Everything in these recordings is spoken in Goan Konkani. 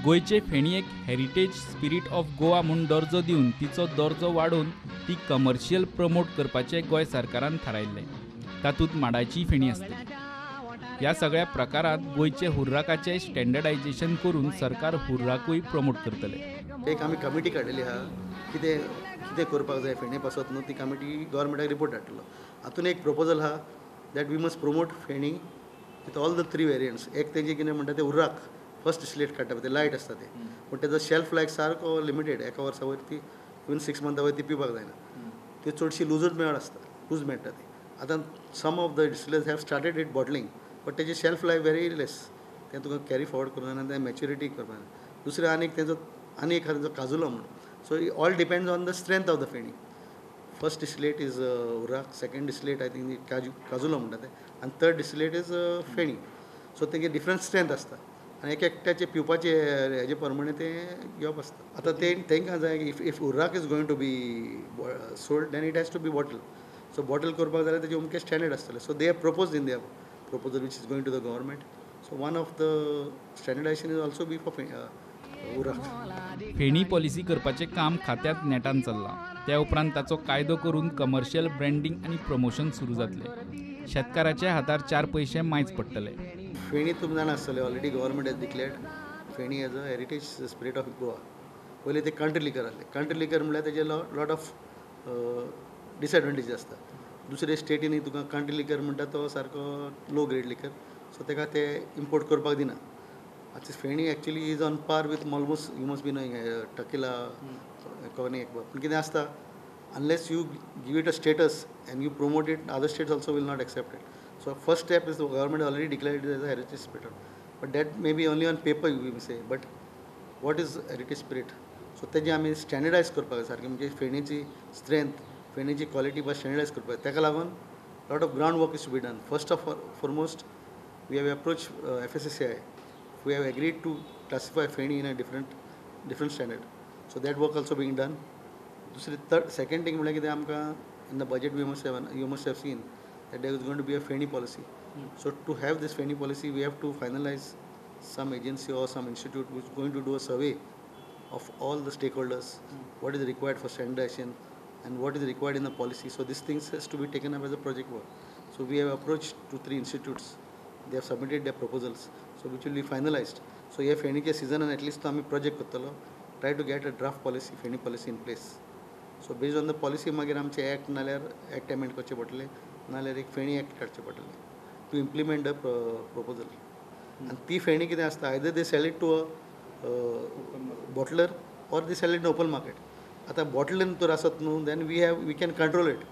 गोंयचे फेणयेक हेरिटेज स्पिरीट ऑफ गोवा म्हूण दर्जो दिवन तिचो दर्जो वाडोवन ती कमर्शियल प्रमोट करपाचें गोंय सरकारान थारायल्लें. तातूंत माडाची फेणी आसतली. ह्या सगळ्या प्रकारांत गोंयचे हुर्राकाचें स्टँडर्डायजेशन करून सरकार हुर्राकूय प्रमोट करतले. एक आमी कमिटी काडलेली आहा, कितें कितें करपाक जाय फेणे पासत न्हू, ती कमिटी गव्हर्मेंटाक रिपोर्ट धाडटलो. हातून एक प्रपोजल आहा that we must promote feni with all the three variants. एक तेजें कितें म्हणटा ते उर्राक फर्स्ट डिस्टिलेट काडटा पळय, ते लायट आसता ते, पूण तेजो शेल्फ लायफ सारको लिमिटेड, एका वर्सा वयर ती इवन 6 मंथा वयर ती पिवपाक जायना. त्यो चडशी लुजूच मेळ आसता, लूज मेळटा ती. आतां some of the distillers have started it bottling, but तेजी शेल्फ लायफ वेरी लेस, तें तुका कॅरी फॉरवर्ड करूंक जायना, तें मॅच्युरिटी करपाक जायना. दुसरें आनीक तेजो आनी एक आहा तेजो काजुलो म्हणून. So all depends on the strength of the feni. First distillate is urrak, second distillate I think काजुलो म्हणटा ते, आनी third distillate is feni. So तेंगे डिफरंट स्ट्रेंथ आसता आनी एक एकट्याचे पिवपाचे हेजे प्रमाणे तें घेवप आसता. आतां ते तांकां जाय if urrak is going to be sold then it has to be bottle. So bottle करपाक जाल्यार तेजे अमके स्टँडर्ड आसतले. So they have propose in their proposal which is going to the government. So one of the standardization is also be for urrak. Feni policy करपाचें काम खात्यांत नेटान चल्लां. त्या उपरांत ताचो कायदो करून कमर्शियल ब्रँडींग आनी प्रमोशन सुरू जातलें. शेतकाराच्या हातार 4 पयशे मायज पडटले. फेणी तुमी जाणा आसतले, already government has declared feni as a heritage spirit of Goa. पयलीं ते कंट्री लिकर आसले. कंट्री लिकर म्हणल्यार तेजे लॉट ऑफ डिसएडवांटेज आसता. दुसरे स्टेटींनी तुका कंट्री लिकर म्हणटा तो सारको लो ग्रेड लिकर, सो ताका ते इम्पोर्ट करपाक दिना. आतां feni actually is on par with almost, you must be knowing tequila, cognac. पूण कितें आसता, unless you give it a status and you promote it, other states also will not accept it. So first step is the government already declared it as a heritage spirit, but that may be only on paper you may say, but what is heritage spirit? So तेजें आमी स्टँडर्डायज करपाक जाय सारकें, म्हणजे फेणीची स्ट्रेंथ, फेणीची क्वॉलिटी बस स्टँडर्डायज करपाक जाय. ताका लागून lot of ground work is to be done. First of foremost we have approach FSSAI, we have agreed to classify feni in a different standard. So that work also being done. दुसरी थर्ड सेकंड थिंग म्हणल्यार कितें, आमकां in the budget we must have, you must have seen that there is going to be a feni policy. So to have this feni policy we have to finalize some agency or some institute which is going to do a survey of all the stakeholders, what is required for standardization and what is required in the policy. So these things has to be taken up as a project work. So we have approached 2-3 institutes, they have submitted their proposals, so which will be finalized. So ह्या फेणीच्या सिजनान एटलिस्ट आमी प्रोजेक्ट करतलो, try to get a draft policy, feni policy in place. So based on the policy मागीर आमचे एक्ट नाल्यार एक्ट एमेंड करचे पडटले, नाल्यार एक फेणी एक्ट काडचे पडटले टू इम्प्लिमेंट the proposal. आनी ती फेणी कितें आसता, either they sell it to a bottler or they sell it in open market. आतां बॉटलर तर आसत न्हू, then we can control it.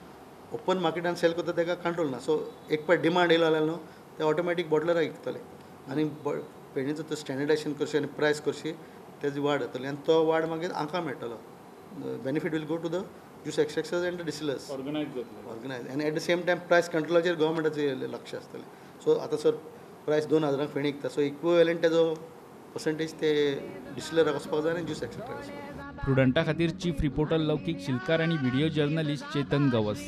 Open मार्केटान सेल करता ताका कंट्रोल ना. सो एक पाट डिमांड येयलो जाल्यार न्हू ते ऑटोमॅटीक बॉटलराक विकतले आनी फेणीचो तो स्टँडर्डायजेशन करशी आनी प्रायस करशी, तेजी वाड जातली आनी तो वाड मागीर आमकां मेळटलो. Benefit will go to the juice extractors and the distillers. Organize जातले, organize, and at the same time price कंट्रोलाचेर गव्हर्मेंटाचें लक्ष आसतलें. सो आतां सर प्रायस 2000 फेणी विकता, सो इक्विवेलंट तेजो पर्संटेज ते डिस्टिलराक वचपाक जाय आनी ज्यूस एक्स्ट्रॅक्टराक वचपाक जाय. प्रुडंटा खातीर चीफ रिपोर्टर लौकीक शिलकार आनी व्हिडिओ जर्नलिस्ट चेतन गवस.